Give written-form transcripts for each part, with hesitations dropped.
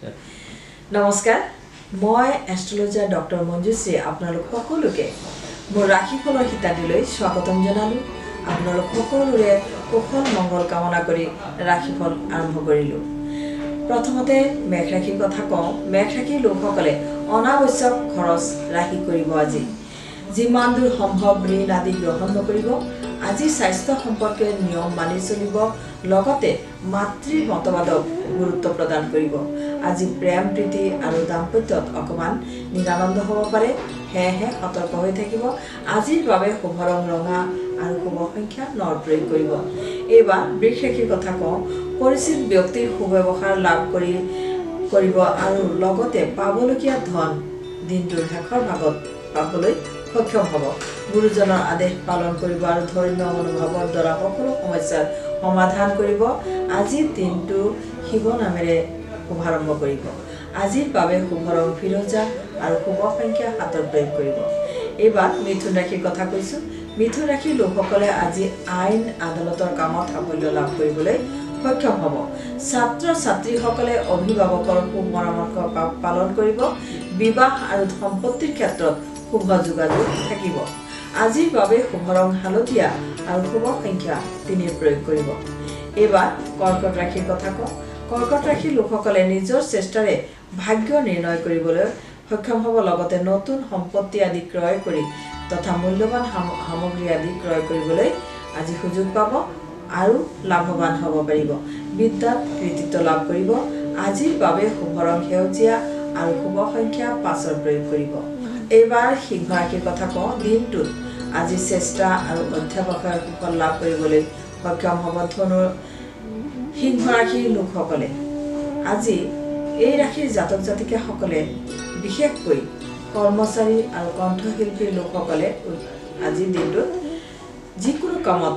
নমস্কাৰ, মই astrologer doctor Manjushri আপোনালোক সকলোকে মোৰ ৰাশিফলৰ হিতাধিলৈ স্বাগতম জনালোঁ। আপোনালোক সকলোৰে কুশল মংগল কামনা কৰি ৰাশিফল আৰম্ভ কৰিলোঁ। প্ৰথমতে মেঘ ৰাশিৰ কথা কওঁ। মেঘ ৰাশিৰ লোকসকলে অনাৱশ্যক খৰচ ৰাহি কৰিব। আজি যিমান দূৰ সম্ভৱ ঋণ আদি গ্ৰহণ নকৰিব। আজি স্বাস্থ্য সম্পৰ্কে নিয়ম মানি চলিব, লগতে মাতৃৰ মতবাদক গুৰুত্ব প্ৰদান কৰিব। আজি প্ৰেম প্ৰীতি আৰু দাম্পত্যত অকণমান নিৰানন্দ হ'ব পাৰে, সেয়েহে সতৰ্ক হৈ থাকিব। আজিৰ বাবে শুভ ৰং ৰঙা আৰু শুভ সংখ্যা নৰ প্ৰয়োগ কৰিব। এইবাৰ বৃষ ৰাশিৰ কথা কওঁ। পৰিচিত ব্যক্তিৰ সুব্যৱহাৰ লাভ কৰিব আৰু লগতে পাবলগীয়া ধন দিনটোৰ শেষৰ ভাগত পাবলৈ সক্ষম হ'ব। গুৰুজনৰ আদেশ পালন কৰিব আৰু ধৰ্মীয় মনোভাৱৰ দ্বাৰা সকলো সমস্যাৰ সমাধান কৰিব। আজিৰ দিনটো শিৱ নামেৰে শুভাৰম্ভ কৰিব। আজিৰ বাবে শুভ ৰং ফিৰোজা আৰু শুভ সংখ্যা 7 প্ৰয়োগ কৰিব। এইবাৰ মিথুন ৰাশিৰ কথা কৈছোঁ। মিথুন ৰাশিৰ লোকসকলে আজি আইন আদালতৰ কামত সাফল্য লাভ কৰিবলৈ সক্ষম হ'ব। ছাত্ৰ ছাত্ৰীসকলে অভিভাৱকৰ সুপৰামৰ্শ পালন কৰিব। বিবাহ আৰু সম্পত্তিৰ ক্ষেত্ৰত শুভ যোগাযোগ থাকিব। আজিৰ বাবে শুভ ৰং হালধীয়া আৰু শুভ সংখ্যা 3 প্ৰয়োগ কৰিব। এইবাৰ কৰ্কট ৰাশিৰ কথা কওঁ। কৰ্কট ৰাশিৰ লোকসকলে নিজৰ চেষ্টাৰে ভাগ্য নিৰ্ণয় কৰিবলৈ সক্ষম হ'ব, লগতে নতুন সম্পত্তি আদি ক্ৰয় কৰি তথা মূল্যৱান সামগ্ৰী আদি ক্ৰয় কৰিবলৈ আজি সুযোগ পাব আৰু লাভৱান হ'ব পাৰিব। বিদ্যাত কৃতিত্ব লাভ কৰিব। আজিৰ বাবে শুভ ৰং সেউজীয়া আৰু শুভ সংখ্যা 5 প্ৰয়োগ কৰিব। এইবাৰ সিংহ ৰাশিৰ কথা কওঁ। দিনটোত আজি চেষ্টা আৰু অধ্যাৱসায়ৰ সুফল লাভ কৰিবলৈ সক্ষম হ'ব ধনুৰ সিংহ ৰাশিৰ লোকসকলে। আজি এই ৰাশিৰ জাতক জাতিকাসকলে বিশেষকৈ কৰ্মচাৰী আৰু কণ্ঠশিল্পীৰ লোকসকলে আজিৰ দিনটোত যিকোনো কামত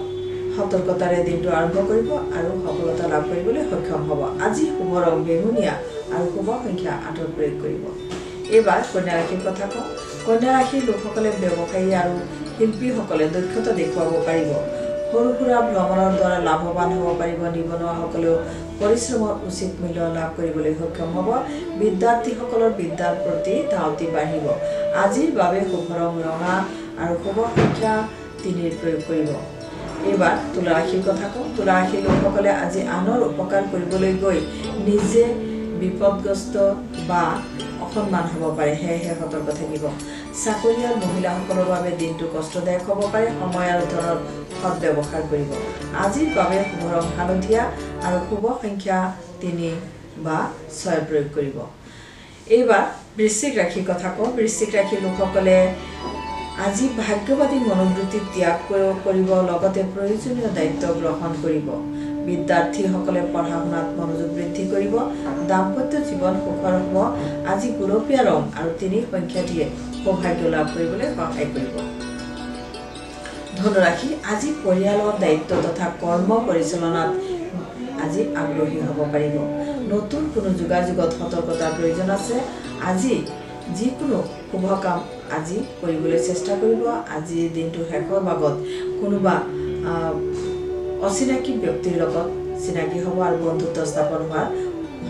সতৰ্কতাৰে দিনটো আৰম্ভ কৰিব আৰু সফলতা লাভ কৰিবলৈ সক্ষম হ'ব। আজি শুভ ৰং বেঙুনীয়া আৰু শুভ সংখ্যা 8 প্ৰয়োগ কৰিব। এইবাৰ কন্যা ৰাশিৰ কথা কওঁ। কন্যা ৰাশিৰ লোকসকলে ব্যৱসায়ী আৰু শিল্পীসকলে দক্ষতা দেখুৱাব পাৰিব। সৰু সুৰা ভ্ৰমণৰ দ্বাৰা লাভৱান হ'ব পাৰিব। নিবনুৱাসকলেও পৰিশ্ৰমৰ উচিত মূল্য লাভ কৰিবলৈ সক্ষম হ'ব। বিদ্যাৰ্থীসকলৰ বিদ্যাৰ প্ৰতি ধাউতি বাঢ়িব। আজিৰ বাবে শুভ ৰং ৰঙা আৰু শুভ সংখ্যা 3 প্ৰয়োগ কৰিব। এইবাৰ তুলা ৰাশিৰ কথা কওঁ। তুলা ৰাশিৰ লোকসকলে আজি আনৰ উপকাৰ কৰিবলৈ গৈ নিজে বিপদগ্ৰস্ত বা অসন্মান হ'ব পাৰে, সেয়েহে সতৰ্ক থাকিব। চাকৰিয়াল মহিলাসকলৰ বাবে দিনটো কষ্টদায়ক হ'ব পাৰে। সময় আৰু ধনৰ সদ্ব্যৱহাৰ কৰিব। আজিৰ বাবে শুভ ৰং হালধীয়া আৰু শুভ সংখ্যা 3 বা 6 প্ৰয়োগ কৰিব। এইবাৰ বৃশ্চিক ৰাশিৰ কথা কওঁ। বৃশ্চিক ৰাশিৰ লোকসকলে আজি ভাগ্যবাদী মনোবৃত্তি ত্যাগ কৰিব, লগতে প্ৰয়োজনীয় দায়িত্ব গ্ৰহণ কৰিব। বিদ্যাৰ্থীসকলে পঢ়া শুনাত মনোযোগ বৃদ্ধি কৰিব। দাম্পত্য জীৱন সুখৰ হ'ব। আজি গুলপীয়া ৰং আৰু 3 সংখ্যাটিয়ে সৌভাগ্য লাভ কৰিবলৈ সহায় কৰিব। ধনুৰাশি আজি পৰিয়ালৰ দায়িত্ব তথা কৰ্ম পৰিচালনাত আজি আগ্ৰহী হ'ব পাৰিব। নতুন কোনো যোগাযোগত সতৰ্কতাৰ প্ৰয়োজন আছে। আজি যিকোনো শুভ কাম আজি কৰিবলৈ চেষ্টা কৰিব। আজি দিনটোৰ শেষৰ ভাগত কোনোবা অচিনাকি ব্যক্তিৰ লগত চিনাকি হ'ব আৰু বন্ধুত্ব স্থাপন হোৱাৰ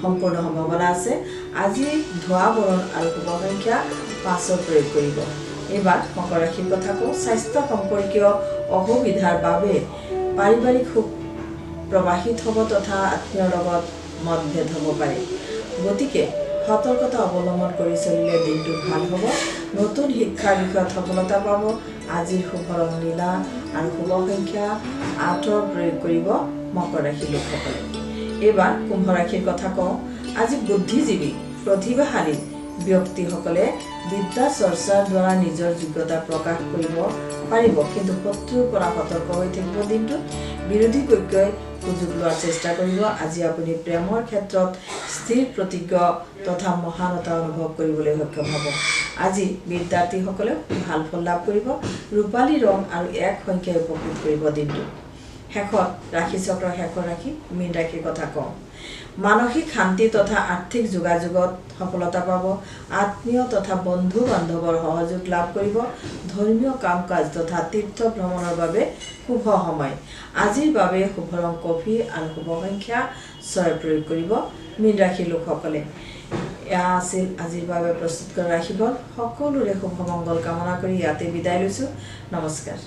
সম্পূৰ্ণ সম্ভাৱনা আছে। আজি ধোৱা বৰণ আৰু শুভ সংখ্যা 5 প্ৰয়োগ কৰিব। এইবাৰ মকৰ ৰাশিৰ কথা কওঁ। স্বাস্থ্য সম্পৰ্কীয় অসুবিধাৰ বাবে পাৰিবাৰিক সুখ প্ৰবাহিত হ'ব তথা আত্মীয়ৰ লগত মতভেদ হ'ব পাৰে। গতিকে সতৰ্কতা অৱলম্বন কৰি চলিলে দিনটো ভাল হ'ব। নতুন শিক্ষাৰ বিষয়ত সফলতা পাব। আজিৰ শুভ ৰং নীলা আৰু শুভ সংখ্যা 8 প্ৰয়োগ কৰিব মকৰ ৰাশিৰ লোকসকলে। এইবাৰ কুম্ভ ৰাশিৰ কথা কওঁ। আজি বুদ্ধিজীৱী প্ৰতিভাশালী ব্যক্তিসকলে বিদ্যা চৰ্চাৰ দ্বাৰা নিজৰ যোগ্যতা প্ৰকাশ কৰিব পাৰিব, কিন্তু শত্ৰুৰ পৰা সতৰ্ক হৈ থাকিব। দিনটোত বিৰোধী পক্ষই সুযোগ লোৱাৰ চেষ্টা কৰিব। আজি আপুনি প্ৰেমৰ ক্ষেত্ৰত স্থিৰ প্ৰতিজ্ঞ তথা মহানতা অনুভৱ কৰিবলৈ সক্ষম হ'ব। আজি বিদ্যাৰ্থীসকলে ভাল ফল লাভ কৰিব। ৰূপালী ৰং আৰু 1 সংখ্যাই উপকৃত কৰিব দিনটো। শেষত ৰাশি চক্ৰৰ শেষৰ ৰাশি মীন ৰাশিৰ কথা কওঁ। মানসিক শান্তি তথা আৰ্থিক যোগাযোগত সফলতা পাব। আত্মীয় তথা বন্ধু বান্ধৱৰ সহযোগ লাভ কৰিব। ধৰ্মীয় কাম কাজ তথা তীৰ্থ ভ্ৰমণৰ বাবে শুভ সময়। আজিৰ বাবে শুভ ৰং কফি আৰু শুভ সংখ্যা 6 প্ৰয়োগ কৰিব মীন ৰাশিৰ লোকসকলে। এয়া আছিল আজিৰ বাবে প্ৰস্তুত কৰা ৰাশিফল। সকলোৰে শুভ মংগল কামনা কৰি ইয়াতে বিদায় লৈছোঁ। নমস্কাৰ।